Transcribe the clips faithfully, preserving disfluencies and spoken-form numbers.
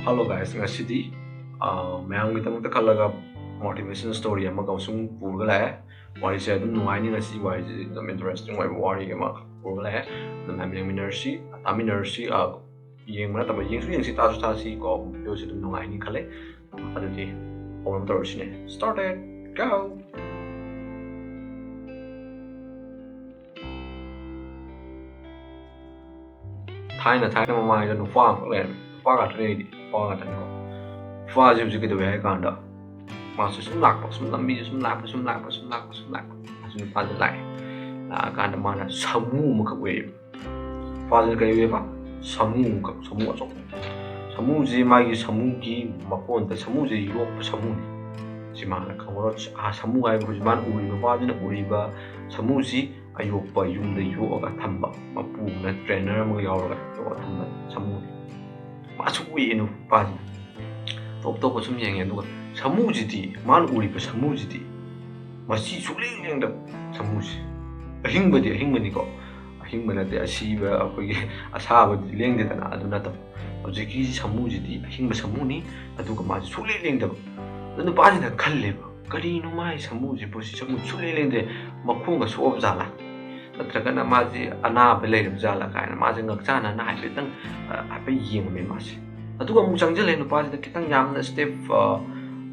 Hello guys, ꯉꯁꯤꯗꯤ ꯑ, ꯃꯌꯥꯝꯒꯤꯗꯃꯛꯇ ꯈꯜꯂꯒ motivation story ꯑꯃꯒ ꯁꯨꯝ ꯄꯨꯔꯒ ꯂꯥꯛꯑꯦ꯫ ꯋꯥꯔꯤꯁꯦ ꯑꯗꯨꯝ ꯅꯨꯡꯉꯥꯏꯅꯤ꯫ ꯉꯁꯤ ꯋꯥꯔꯤꯁꯦ ꯑꯗꯨꯝ interesting ꯑꯣꯏꯕ ꯋꯥꯔꯤ ꯑꯃ ꯄꯨꯔꯒ ꯂꯥꯛꯑꯦ꯫ ꯑꯗꯨꯝ ꯃꯌꯥꯝ ꯌꯦꯡꯃꯤꯟꯅꯔꯁꯤ, ꯇꯥꯃꯤꯟꯅꯔꯁꯤ꯫ ꯑ, ꯌꯦꯡꯕ ꯅꯠꯇꯕ, ꯌꯦꯡꯁꯨ ꯌꯦꯡꯁꯤ, ꯇꯥꯁꯨ ꯇꯥꯁꯤ ꯀꯣ꯫ Video ꯁꯤ ꯑꯗꯨꯝ ꯅꯨꯡꯉꯥꯏꯅꯤ ꯈꯜꯂꯦ꯫ ꯑꯗꯨꯗꯤ ꯍꯧꯅꯕ ꯇꯧꯔꯁꯤꯅꯦ꯫ Started, go! ꯊꯥꯏꯅ ꯊꯥꯏꯅ ꯃꯃꯥꯡꯗ ꯅꯨꯄꯥ ꯑꯃꯈꯛ ꯂꯩꯔꯝꯃꯤ꯫ ꯅꯨꯄꯥ ꯉꯥꯛꯇꯅꯦ ꯑꯩꯗꯤ, ꯅꯨꯄꯥ ꯉꯥꯛꯇꯅꯤꯀꯣ꯫ ꯅꯨꯄꯥꯁꯦ ꯍꯧꯖꯤꯛ ꯀꯩꯗꯧꯋꯦ ꯍꯥꯏ ꯀꯥꯟꯗ, ꯃꯥꯁꯦ ꯁꯨꯝ ꯂꯥꯛꯄ, ꯁꯨꯝ ꯂꯝꯕꯤꯁꯦ ꯁꯨꯝ ꯂꯥꯛꯄ, ꯁꯨꯝ ꯂꯥꯛꯄ, ꯁꯨꯝ ꯂꯥꯛꯄ, ꯁꯨꯝ ꯂꯥꯛꯄ꯫ ꯑꯁꯤ ꯅꯨꯄꯥꯁꯦ ꯂꯥꯛꯑꯦ꯫ ꯂꯥꯛꯑꯀꯥꯟꯗ ꯃꯥꯅ ꯁꯥꯃꯨ ꯑꯃꯈꯛ ꯎꯏꯌꯦꯕ꯫ ꯅꯨꯄꯥꯁꯤꯅ ꯀꯔꯤ ꯎꯏꯌꯦꯕ? ꯁꯥꯃꯨ ꯑꯃꯈꯛ, ꯁꯥꯃꯨ ꯑꯆꯧꯕ꯫ ꯁꯥꯃꯨꯁꯦ ꯃꯥꯒꯤ ꯁꯥꯃꯨꯒꯤ ꯃꯀꯣꯟꯗ, ꯁꯥꯃꯨꯁꯦ ꯌꯣꯛꯄ ꯁꯥꯃꯨꯅꯤ꯫ ꯁꯤ ꯃꯥꯅ ꯈꯪꯍꯧꯔꯣ꯫ ꯑꯥ, ꯁꯥꯃꯨ ꯍꯥꯏꯕ ꯍꯧꯖꯤꯛ ꯃꯥꯅ ꯎꯔꯤꯕ, ꯅꯨꯄꯥꯁꯤꯅ ꯎꯔꯤꯕ ꯁꯥꯃꯨꯁꯤ ꯑꯌꯣꯛꯄ ꯌꯨꯝꯗ ꯌꯣꯛꯑꯒ ꯊꯝꯕ, ꯃꯄꯨꯅ trainer ꯑꯃꯒ ꯌꯥꯎꯔꯒ ꯌꯣꯛꯑꯒ ꯊꯝꯕ ꯁꯥꯃꯨꯅꯤ꯫ ꯃꯥꯁꯨ ꯎꯏꯌꯦ ꯅꯨꯄꯥꯁꯤꯅ꯫ ꯇꯣꯞ ꯇꯣꯞꯄ ꯁꯨꯝ ꯌꯦꯡꯉꯦ, ꯑꯗꯨꯒ ꯁꯥꯃꯨꯁꯤꯗꯤ, ꯃꯥꯅ ꯎꯔꯤꯕ ꯁꯥꯃꯨꯁꯤꯗꯤ ꯃꯆꯤ ꯁꯨꯛꯂꯦꯡ ꯂꯦꯡꯗꯕ ꯁꯥꯃꯨꯁꯤ꯫ ꯑꯍꯤꯡꯕꯗꯤ ꯑꯍꯤꯡꯕꯅꯤꯀꯣ, ꯑꯍꯤꯡꯕ ꯅꯠꯇꯦ, ꯑꯁꯤꯕ, ꯑꯩꯈꯣꯏꯒꯤ ꯑꯁꯥꯕꯗꯤ ꯂꯦꯡꯗꯦꯗꯅ, ꯑꯗꯨ ꯅꯠꯇꯕ꯫ ꯍꯧꯖꯤꯛꯀꯤ ꯁꯥꯃꯨꯁꯤꯗꯤ ꯑꯍꯤꯡꯕ ꯁꯥꯃꯨꯅꯤ, ꯑꯗꯨꯒ ꯃꯥꯁꯤ ꯁꯨꯛꯂꯦꯡ ꯂꯦꯡꯗꯕ꯫ ꯑꯗꯨ ꯅꯨꯄꯥꯁꯤꯅ ꯈꯜꯂꯦꯕ, "ꯀꯔꯤꯅꯣ ꯃꯥꯒꯤ ꯁꯥꯃꯨꯁꯤꯕꯨ, ꯁꯤ ꯁꯥꯃꯨ ꯁꯨꯛꯂꯦꯡ ꯂꯦꯡꯗꯦ, ꯃꯈꯣꯡꯒ ꯁꯣꯛꯑꯕ ꯖꯥꯠꯂꯥ? ꯅꯠꯇ꯭ꯔꯒꯅ ꯃꯥꯁꯤ ꯑꯅꯥꯕ ꯂꯩꯔꯕ ꯖꯥꯠꯂꯥ?" ꯀꯥꯏꯅ ꯃꯥꯁꯦ ꯉꯛꯆꯥꯟꯅꯅ ꯍꯥꯏꯐꯦꯠꯇꯪ, ꯑ, ꯍꯥꯏꯐꯦꯠ ꯌꯦꯡꯉꯝꯃꯦ ꯃꯥꯁꯦ꯫ ꯑꯗꯨꯒ ꯑꯃꯨꯛ ꯆꯪꯁꯤꯜꯂꯦ ꯅꯨꯄꯥꯁꯤꯗ, ꯈꯤꯇꯪ ꯌꯥꯝꯅ step, ꯑ,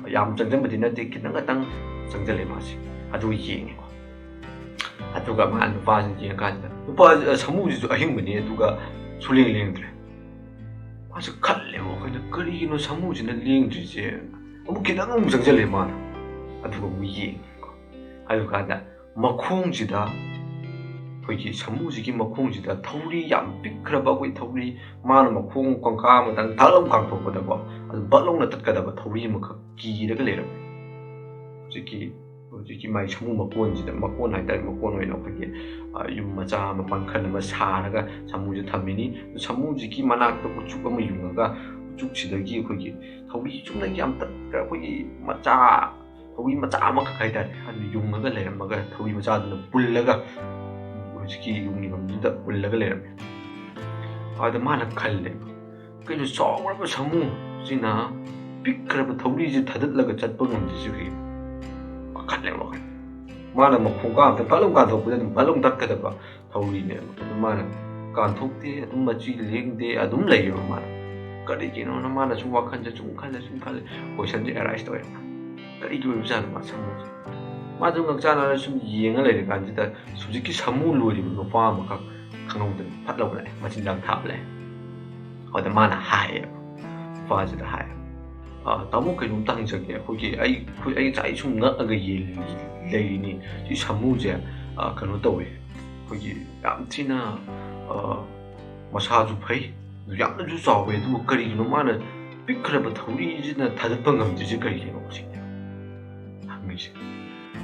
ꯌꯥꯝ ꯆꯪꯁꯤꯟꯕꯗꯤ ꯅꯠꯇꯦ, ꯈꯤꯇꯪ ꯈꯛꯇꯪ ꯆꯪꯁꯤꯜꯂꯦ ꯃꯥꯁꯦ꯫ ꯑꯗꯨꯒ ꯌꯦꯡꯉꯦꯀꯣ꯫ ꯑꯗꯨꯒ ꯃꯥ ꯅꯨꯄꯥꯁꯤꯅ ꯌꯦꯡꯉꯀꯥꯟꯁꯤꯗ, ꯅꯨꯄꯥ, ꯑ, ꯁꯥꯃꯨꯁꯤꯁꯨ ꯑꯍꯤꯡꯕꯅꯤ, ꯑꯗꯨꯒ ꯁꯨꯛꯂꯦꯡ ꯂꯦꯡꯗ꯭ꯔꯦ꯫ ꯃꯥꯁꯦ ꯈꯜꯂꯦꯕ ꯋꯥꯈꯜꯗ, "ꯀꯔꯤꯒꯤꯅꯣ ꯁꯥꯃꯨꯁꯤꯅ ꯂꯦꯡꯗ꯭ꯔꯤꯁꯦ?" ꯑꯃꯨꯛ ꯈꯤꯇꯪ ꯑꯃꯨꯛ ꯆꯪꯁꯤꯜꯂꯦ ꯃꯥꯅ, ꯑꯗꯨꯒ ꯑꯃꯨꯛ ꯌꯦꯡꯉꯦꯀꯣ꯫ ꯑꯗꯨꯀꯥꯟꯗ ꯃꯈꯣꯡꯁꯤꯗ, ꯑꯩꯈꯣꯏꯒꯤ ꯁꯥꯃꯨꯁꯤꯒꯤ ꯃꯈꯣꯡꯁꯤꯗ ꯊꯧꯔꯤ ꯌꯥꯝ ꯄꯤꯛꯈ꯭ꯔꯕ, ꯑꯩꯈꯣꯏ ꯊꯧꯔꯤ, ꯃꯥꯅ ꯃꯈꯣꯡ ꯀꯣꯡꯀꯥ ꯑꯃꯗꯪ ꯊꯛ ꯂꯥꯎ ꯀꯥꯡꯊꯣꯛꯄꯗꯀꯣ, ꯑꯗꯨ ꯕꯛ ꯂꯥꯎꯅ ꯇꯠꯀꯗꯕ ꯊꯧꯔꯤ ꯑꯃꯈꯛ ꯀꯤꯔꯒ ꯂꯩꯔꯝꯃꯦ꯫ ꯍꯧꯖꯤꯛꯀꯤ, ꯍꯧꯖꯤꯛꯀꯤ ꯃꯥꯏ ꯁꯥꯃꯨ ꯃꯀꯣꯟꯁꯤꯗ, ꯃꯀꯣꯟ ꯍꯥꯏꯇꯥꯔꯦ, ꯃꯀꯣꯟ ꯑꯣꯏꯅ ꯑꯩꯈꯣꯏꯒꯤ, ꯑ, ꯌꯨꯝ ꯃꯆꯥ ꯑꯃ, ꯄꯥꯡꯈꯜ ꯑꯃ ꯁꯥꯔꯒ ꯁꯥꯃꯨꯁꯦ ꯊꯝꯃꯤꯅꯤ꯫ ꯁꯥꯃꯨꯁꯤꯒꯤ ꯃꯅꯥꯛꯇ ꯎꯆꯨꯛ ꯑꯃ ꯌꯨꯡꯉꯒ, ꯎꯆꯨꯛꯁꯤꯗꯒꯤ ꯑꯩꯈꯣꯏꯒꯤ ꯊꯧꯔꯤ ꯆꯨꯝꯅꯒꯤ ꯌꯥꯝ ꯇꯠꯈ꯭ꯔ, ꯑꯩꯈꯣꯏꯒꯤ ꯃꯆꯥ, ꯊꯧꯔꯤ ꯃꯆꯥ ꯑꯃꯈꯛ ꯍꯥꯏꯇꯥꯔꯦ, ꯑꯗꯨ ꯌꯨꯡꯉꯒ ꯂꯩꯔꯝꯃꯒ, ꯊꯧꯔꯤ ꯃꯆꯥꯗꯨꯅ ꯄꯨꯜꯂꯒ ꯍꯧꯖꯤꯛꯀꯤ ꯌꯨꯝꯒꯤ ꯃꯐꯝꯗꯨꯗ ꯄꯨꯜꯂꯒ ꯂꯩꯔꯝꯃꯦ꯫ ꯑꯗꯨꯗ ꯃꯥꯅ ꯈꯜꯂꯦꯕ, ꯀꯩꯅꯣ, ꯆꯥꯎꯔꯕ ꯁꯥꯃꯨꯁꯤꯅ ꯄꯤꯛꯈ꯭ꯔꯕ ꯊꯧꯔꯤꯁꯦ ꯊꯥꯗꯠꯂꯒ ꯆꯠꯄ ꯉꯝꯗ꯭ꯔꯤꯁꯦ ꯀꯩꯒꯤꯅꯣ? ꯄꯥꯈꯠꯂꯦ ꯋꯥꯈꯜ꯫ ꯃꯥꯅ ꯃꯈꯣꯡ ꯀꯥ ꯑꯝꯇ ꯐꯠ ꯂꯥꯎ ꯀꯥꯟꯊꯣꯛꯄꯗ ꯑꯗꯨꯝ ꯐꯠ ꯂꯥꯎ ꯇꯠꯀꯗꯕ ꯊꯧꯔꯤꯅꯦꯕ꯫ ꯑꯗꯨ ꯃꯥꯅ ꯀꯥꯟꯊꯣꯛꯇꯦ, ꯑꯗꯨꯝ ꯃꯆꯤ ꯂꯦꯡꯗꯦ, ꯑꯗꯨꯝ ꯂꯩꯌꯦꯕ ꯃꯥꯅ꯫ ꯀꯔꯤꯒꯤꯅꯣꯅ ꯃꯥꯅ ꯁꯨꯝ ꯋꯥꯈꯜꯁꯦ ꯁꯨꯝ ꯈꯜꯂꯦ, ꯁꯨꯝ ꯈꯜꯂꯦ, ꯀꯣꯏꯁꯟꯁꯦ ꯑꯦꯔꯥꯏꯁ ꯇꯧꯋꯦ꯫ ꯀꯔꯤꯒꯤ ꯑꯣꯏꯕꯖꯥꯠꯅꯣ ꯃꯥ ꯁꯥꯃꯨꯁꯦ? ꯃꯥꯁꯨ ꯉꯛꯆꯥꯟꯅꯅ ꯁꯨꯝ ꯌꯦꯡꯉ ꯂꯩꯔꯀꯥꯟꯁꯤꯗ ꯍꯧꯖꯤꯛꯀꯤ ꯁꯥꯃꯨ ꯂꯣꯏꯔꯤꯕ ꯅꯨꯄꯥ ꯑꯃꯈꯛ ꯈꯪꯍꯧꯗꯅ ꯐꯠ ꯂꯥꯎꯅ ꯂꯥꯛꯑꯦ, ꯃꯆꯤꯟꯖꯥꯛ ꯊꯥꯕ ꯂꯥꯛꯑꯦ꯫ ꯑꯗꯨꯗ ꯃꯥꯅ ꯍꯥꯏꯌꯦꯕ, ꯅꯨꯄꯥꯁꯤꯗ ꯍꯥꯏꯌꯦ, "ꯑ, ꯇꯥꯃꯣ, ꯀꯩꯅꯣꯝꯇ ꯍꯪꯖꯒꯦ꯫ ꯑꯩꯈꯣꯏꯒꯤ, ꯑꯩ, ꯑꯩꯈꯣꯏ, ꯑꯩ ꯉꯁꯥꯏ ꯁꯨꯝ ꯉꯛꯑꯒ ꯌꯦꯡ-, ꯂꯩꯔꯤꯅꯤ꯫ ꯁꯤ ꯁꯥꯃꯨꯁꯦ, ꯑ, ꯀꯩꯅꯣ ꯇꯧꯋꯦ, ꯑꯩꯈꯣꯏꯒꯤ ꯌꯥꯝ ꯊꯤꯅ, ꯑ, ꯃꯁꯥꯁꯨ ꯐꯩ, ꯌꯥꯝꯅꯁꯨ ꯆꯥꯎꯋꯦ, ꯑꯗꯨꯕꯨ ꯀꯔꯤꯒꯤꯅꯣ ꯃꯥꯅ ꯄꯤꯛꯈ꯭ꯔꯕ ꯊꯧꯔꯤꯁꯤꯅ ꯊꯥꯗꯠꯄ ꯉꯝꯗ꯭ꯔꯤꯁꯦ ꯀꯔꯤꯒꯤꯅꯣ?" ꯁꯤꯅꯦ ꯍꯪꯉꯤꯁꯦ꯫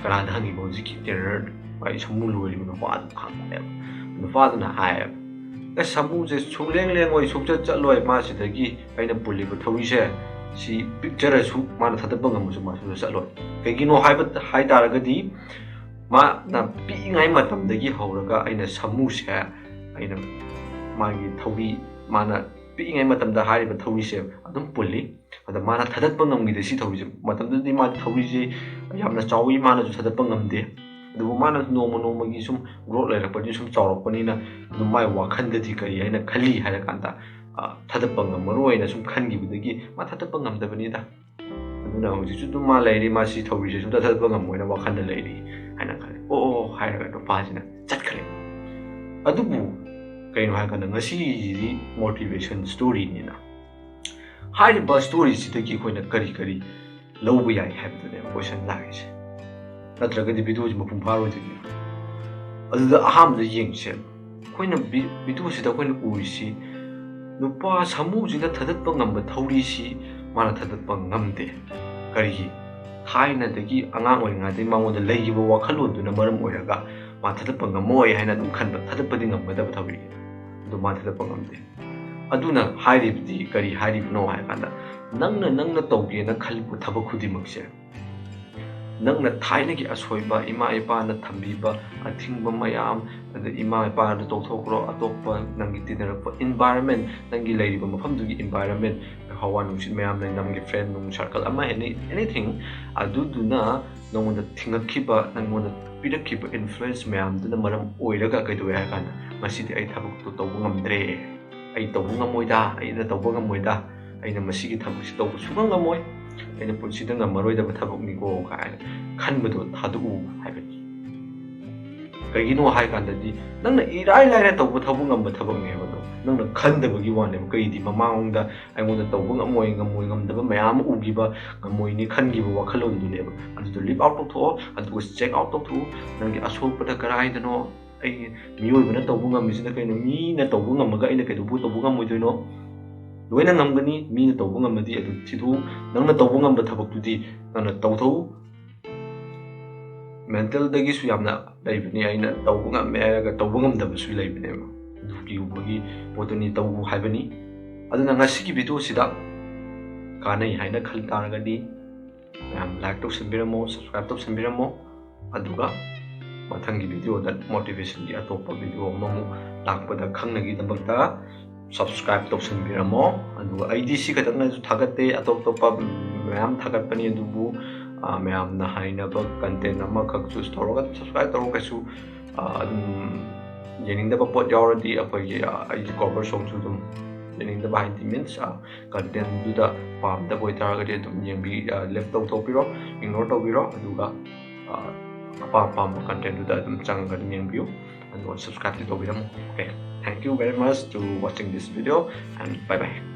ꯀꯅꯥꯗ ꯍꯪꯉꯤꯕ? ꯍꯧꯖꯤꯛꯀꯤ ꯇ꯭ꯔꯦꯅꯔ, ꯃꯥꯒꯤ ꯁꯥꯃꯨ ꯂꯣꯏꯔꯤꯕ ꯅꯨꯄꯥꯗꯨ ꯍꯪꯕꯅꯦꯕ꯫ ꯅꯨꯄꯥꯗꯨꯅ ꯍꯥꯏꯌꯦꯕ, "ꯑꯦ, ꯁꯥꯃꯨꯁꯦ ꯁꯨꯡꯂꯦꯡ ꯂꯦꯡꯉꯣꯏ, ꯁꯨꯡꯆꯠ ꯆꯠꯂꯣꯏ꯫ ꯃꯥ ꯁꯤꯗꯒꯤ ꯑꯩꯅ ꯄꯨꯜꯂꯤꯕ ꯊꯧꯔꯤꯁꯦ, ꯁꯤ ꯄꯤꯛꯆꯔꯁꯨ, ꯃꯥꯅ ꯊꯥꯗꯠꯄ ꯉꯝꯃꯁꯨ, ꯃꯥ ꯁꯨꯡꯆꯠ ꯆꯠꯂꯣꯏ꯫ ꯀꯩꯒꯤꯅꯣ ꯍꯥꯏꯕ, ꯍꯥꯏ ꯇꯥꯔꯒꯗꯤ, ꯃꯥꯅ ꯄꯤꯛꯏꯉꯩ ꯃꯇꯝꯗꯒꯤ ꯍꯧꯔꯒ ꯑꯩꯅ ꯁꯥꯃꯨꯁꯦ, ꯑꯩꯅ ꯃꯥꯒꯤ ꯊꯧꯔꯤ, ꯃꯥꯅ ꯄꯤꯛꯏꯉꯩ ꯃꯇꯝꯗ ꯍꯥꯏꯔꯤꯕ ꯊꯧꯔꯤꯁꯦ ꯑꯗꯨꯝ ꯄꯨꯜꯂꯤ꯫ ꯑꯗ ꯃꯥꯅ ꯊꯥꯗꯠꯄ ꯉꯝꯈꯤꯗꯦ ꯁꯤ ꯊꯧꯔꯤꯁꯦ꯫ ꯃꯇꯝꯗꯨꯗꯗꯤ ꯃꯥꯗꯤ ꯊꯧꯔꯤꯁꯦ ꯌꯥꯝꯅ ꯆꯥꯎꯋꯤ, ꯃꯥꯅꯁꯨ ꯊꯥꯗꯠꯄ ꯉꯝꯗꯦ꯫ ꯑꯗꯨꯕꯨ ꯃꯥꯅ ꯅꯣꯡꯃ ꯅꯣꯡꯃꯒꯤ ꯁꯨꯝ ꯒ꯭ꯔꯣꯠ ꯂꯩꯔꯛꯄꯅꯤꯅ, ꯁꯨꯝ ꯆꯥꯎꯔꯛꯄꯅꯤꯅ, ꯑꯗꯨꯝ ꯃꯥꯏ ꯋꯥꯈꯜꯗꯗꯤ ꯀꯔꯤ ꯍꯥꯏꯅ ꯈꯜꯂꯤ ꯍꯥꯏꯔ ꯀꯥꯟꯗ, ꯑ, ꯊꯥꯗꯠꯄ ꯉꯝꯃꯔꯣꯏꯅ ꯁꯨꯝ ꯈꯟꯈꯤꯕꯗꯒꯤ ꯃꯥ ꯊꯥꯗꯠꯄ ꯉꯝꯗꯕꯅꯤꯗ꯫ ꯑꯗꯨꯅ ꯍꯧꯖꯤꯛꯁꯨ ꯑꯗꯨꯝ ꯃꯥ ꯂꯩꯔꯤ, ꯃꯥ ꯁꯤ ꯊꯧꯔꯤꯁꯦ ꯁꯨꯡꯊꯥ ꯊꯥꯗꯠꯄ ꯉꯝꯃꯣꯏꯅ ꯋꯥꯈꯜꯗ ꯂꯩꯔꯤ ꯍꯥꯏꯅ ꯈꯜꯂꯤ꯫ "ꯑꯣ, ꯑꯣ," ꯍꯥꯏꯔꯒ ꯅꯨꯄꯥꯁꯤꯅ ꯆꯠꯈ꯭ꯔꯦ꯫ ꯑꯗꯨꯕꯨ ꯀꯩꯅꯣ ꯍꯥꯏꯔꯀꯥꯟꯗ, ꯉꯁꯤꯒꯤꯁꯤꯗꯤ ꯃꯣꯇꯤꯚꯦꯁꯟ ꯁ꯭ꯇꯣꯔꯤꯅꯤꯅ, ꯍꯥꯏꯔꯤꯕ ꯁ꯭ꯇꯣꯔꯤꯁꯤꯗꯒꯤ ꯑꯩꯈꯣꯏꯅ ꯀꯔꯤ ꯀꯔꯤ ꯂꯧꯕ ꯌꯥꯏ ꯍꯥꯏꯕꯗꯨꯅꯦꯕ ꯀꯣꯏꯁꯟ ꯂꯥꯛꯏꯁꯦ꯫ ꯅꯠꯇ꯭ꯔꯒꯗꯤ ꯚꯤꯗꯤꯑꯣꯁꯤ ꯃꯄꯨꯡ ꯐꯥꯔꯣꯏꯗꯣꯏꯅꯦ꯫ ꯑꯗꯨꯗ ꯑꯍꯥꯟꯕꯗ ꯌꯦꯡꯁꯦ꯫ ꯑꯩꯈꯣꯏꯅ ꯚꯤ-, ꯚꯤꯗꯤꯑꯣꯁꯤꯗ ꯑꯩꯈꯣꯏꯅ ꯎꯔꯤꯁꯤ ꯅꯨꯄꯥ ꯁꯥꯃꯨꯁꯤꯅ ꯊꯥꯗꯠꯄ ꯉꯝꯕ ꯊꯧꯔꯤꯁꯤ ꯃꯥꯅ ꯊꯥꯗꯠꯄ ꯉꯝꯗꯦ꯫ ꯀꯔꯤꯒꯤ? ꯊꯥꯏꯅꯗꯒꯤ, ꯑꯉꯥꯡ ꯑꯣꯏꯔꯤꯉꯩꯗꯒꯤ ꯃꯉꯣꯟꯗ ꯂꯩꯈꯤꯕ ꯋꯥꯈꯜꯂꯣꯟꯗꯨꯅ ꯃꯔꯝ ꯑꯣꯏꯔꯒ ꯃꯥ ꯊꯥꯗꯠꯄ ꯉꯝꯃꯣꯏ ꯍꯥꯏꯅ ꯑꯗꯨꯝ ꯈꯟꯕ, ꯊꯥꯗꯠꯄꯗꯤ ꯉꯝꯒꯗꯕ ꯊꯧꯔꯤꯅꯤ꯫ ꯑꯗꯨ ꯃꯥ ꯊꯥꯗꯠꯄ ꯉꯝꯗꯦ꯫ ꯑꯗꯨꯅ ꯍꯥꯏꯔꯤꯕꯗꯤ ꯀꯔꯤ ꯍꯥꯏꯔꯤꯕꯅꯣ ꯍꯥꯏ ꯀꯥꯟꯗ, ꯅꯪꯅ, ꯅꯪꯅ ꯇꯧꯒꯦꯅ ꯈꯜꯂꯤꯕ ꯊꯕꯛ ꯈꯨꯗꯤꯡꯃꯛꯁꯦ, ꯅꯪꯅ ꯊꯥꯏꯅꯒꯤ ꯑꯁꯣꯏꯕ, ꯏꯃꯥ ꯏꯄꯥꯅ ꯊꯝꯕꯤꯕ ꯑꯊꯤꯡꯕ ꯃꯌꯥꯝ, ꯑꯗ ꯏꯃꯥ ꯏꯄꯥꯗ ꯇꯣꯛꯊꯣꯛꯈ꯭ꯔꯣ, ꯑꯇꯣꯞꯄ ꯅꯪꯒꯤ ꯇꯤꯟꯅꯔꯛꯄ environment, ꯅꯪꯒꯤ ꯂꯩꯔꯤꯕ ꯃꯐꯝꯗꯨꯒꯤ environment, ꯍꯋꯥ ꯅꯨꯡꯁꯤꯠ ꯃꯌꯥꯝ ꯂꯩ, ꯅꯪꯒꯤ friend ꯅꯨꯡ circle ꯑꯃ, any, anything, ꯑꯗꯨꯗꯨꯅ ꯅꯉꯣꯟꯗ ꯊꯤꯡꯉꯛꯈꯤꯕ, ꯅꯉꯣꯟꯗ ꯄꯤꯔꯛꯈꯤꯕ influence ꯃꯌꯥꯝꯗꯨꯅ ꯃꯔꯝ ꯑꯣꯏꯔꯒ ꯀꯩꯗꯧꯋꯦ ꯍꯥꯏ ꯀꯥꯟꯗ, ꯉꯁꯤꯗꯤ ꯑꯩ ꯊꯕꯛꯇꯣ ꯇꯧꯕ ꯉꯝꯗ꯭ꯔꯦ, ꯑꯩ ꯇꯧꯕ ꯉꯝꯃꯣꯏꯗ, ꯑꯩꯅ ꯇꯧꯕ ꯉꯝꯃꯣꯏꯗ, ꯑꯩꯅ ꯃꯁꯤꯒꯤ ꯊꯕꯛꯁꯤ ꯇꯧꯕ ꯁꯨꯡꯉꯝ ꯉꯝꯃꯣꯏ, ꯑꯩꯅ ꯄꯨꯟꯁꯤꯗ ꯉꯝꯃꯔꯣꯏꯗꯕ ꯊꯕꯛꯅꯤꯀꯣ ꯀꯥꯏꯅ ꯈꯟꯕꯗꯣ ꯊꯥꯗꯣꯛꯎ ꯍꯥꯏꯕꯅꯤ꯫ ꯀꯩꯒꯤꯅꯣ ꯍꯥꯏ ꯀꯥꯟꯗꯗꯤ, ꯅꯪꯅ ꯏꯔꯥꯏ ꯂꯥꯏꯅ ꯇꯧꯕ ꯊꯕꯛ ꯉꯝꯕ ꯊꯕꯛꯅꯦꯕ ꯑꯗꯣ, ꯅꯪꯅ ꯈꯟꯗꯕꯒꯤ ꯋꯥꯅꯦꯕ꯫ ꯀꯩꯗꯤ ꯃꯃꯥꯡꯗ ꯑꯩꯉꯣꯟꯗ ꯇꯧꯕ ꯉꯝꯃꯣꯏ, ꯉꯝꯃꯣꯏ, ꯉꯝꯗꯕ ꯃꯌꯥꯝ ꯑꯃ ꯎꯈꯤꯕ, ꯉꯝꯃꯣꯏꯅꯤ ꯈꯟꯈꯤꯕ ꯋꯥꯈꯜꯂꯣꯟꯗꯨꯅꯦꯕ꯫ ꯑꯗꯨꯗꯣ leave out ꯇꯧꯊꯣꯛꯑꯣ, ꯑꯗꯨꯒ check out ꯇꯧꯊꯣꯛꯎ꯫ ꯅꯪꯒꯤ ꯑꯁꯣꯛꯄꯗ ꯀꯗꯥꯏꯗꯅꯣ? ꯑꯩ ꯃꯤꯑꯣꯏꯕꯅ ꯇꯧꯕ ꯉꯝꯃꯤꯁꯤꯅ ꯀꯩꯅꯣ? ꯃꯤꯅ ꯇꯧꯕ ꯉꯝꯃꯒ ꯑꯩꯅ ꯀꯩꯗꯧꯕ ꯇꯧꯕ ꯉꯝꯃꯣꯏꯗꯣꯏꯅꯣ? ꯂꯣꯏꯅ ꯉꯝꯒꯅꯤ꯫ ꯃꯤꯅ ꯇꯧꯕ ꯉꯝꯃꯗꯤ ꯑꯗꯨ ꯊꯤꯗꯣꯛꯎ꯫ ꯅꯪꯅ ꯇꯧꯕ ꯉꯝꯕ ꯊꯕꯛꯇꯨꯗꯤ ꯅꯪꯅ ꯇꯧꯊꯣꯛꯎ꯫ Mental ꯗꯒꯤꯁꯨ ꯌꯥꯝꯅ ꯂꯩꯕꯅꯤ, ꯑꯩꯅ ꯇꯧꯕ ꯉꯝꯃꯦ ꯍꯥꯏꯔꯒ ꯇꯧꯕ ꯉꯝꯗꯕꯁꯨ ꯂꯩꯕꯅꯦꯕ꯫ ꯑꯗꯨꯒꯤꯒꯨꯝꯕꯒꯤ ꯄꯣꯠꯇꯨꯅꯤ ꯇꯧ ꯍꯥꯏꯕꯅꯤ꯫ ꯑꯗꯨꯅ ꯉꯁꯤꯒꯤ video ꯁꯤꯗ ꯀꯥꯟꯅꯩ ꯍꯥꯏꯅ ꯈꯜ ꯇꯥꯔꯒꯗꯤ ꯃꯌꯥꯝ like ꯇꯧꯁꯟꯕꯤꯔꯝꯃꯣ, subscribe ꯇꯧꯁꯟꯕꯤꯔꯝꯃꯣ꯫ ꯑꯗꯨꯒ ꯃꯊꯪꯒꯤ video ꯗ motivation ꯒꯤ ꯑꯇꯣꯞꯄ video ꯑꯃꯃꯨꯛ ꯂꯥꯛꯄꯗ ꯈꯪꯅꯒꯤꯗꯃꯛꯇ subscribe ꯇꯧꯁꯟꯕꯤꯔꯝꯃꯣ꯫ ꯑꯗꯨꯒ ꯑꯩꯗꯤ ꯁꯤ ꯈꯛꯇꯪꯅꯁꯨ ꯊꯥꯒꯠꯇꯦ, ꯑꯇꯣꯞ ꯑꯇꯣꯞꯄ ꯃꯌꯥꯝ ꯊꯥꯒꯠꯄꯅꯤ꯫ ꯑꯗꯨꯕꯨ, ꯑ, ꯃꯌꯥꯝꯅ ꯍꯥꯏꯅꯕ content ꯑꯃꯈꯛ choose ꯇꯧꯔꯒ subscribe ꯇꯧꯔꯒꯁꯨ, ꯑ, ꯑꯗꯨꯝ ꯌꯦꯡꯅꯤꯡꯗꯕ ꯄꯣꯠ ꯌꯥꯎꯔꯗꯤ ꯑꯩꯈꯣꯏꯒꯤ, ꯑ, ꯑꯩꯒꯤ cover song ꯁꯨ ꯑꯗꯨꯝ ꯌꯦꯡꯅꯤꯡꯗꯕ ꯍꯥꯏꯗꯤ means, ꯑ, content ꯗꯨꯗ ꯄꯥꯝꯗꯕ ꯑꯣꯏꯇꯥꯔꯒꯗꯤ ꯑꯗꯨꯝ ꯌꯦꯡꯕꯤ-, ꯑ, left ꯇꯧꯊꯣꯛꯄꯤꯔꯣ, ignore ꯇꯧꯕꯤꯔꯣ꯫ ꯑꯗꯨꯒ, ꯑ, ꯑꯄꯥꯝ ꯑꯄꯥꯝꯕ content ꯗꯨꯗ ꯑꯗꯨꯝ ꯆꯪꯉꯒ ꯑꯗꯨꯝ ꯌꯦꯡꯕꯤꯌꯨ꯫ ꯑꯗꯨꯒ subscribe ꯇꯤ ꯇꯧꯕꯤꯔꯝꯃꯣ꯫ Okay, thank you very much to watching this video and bye bye.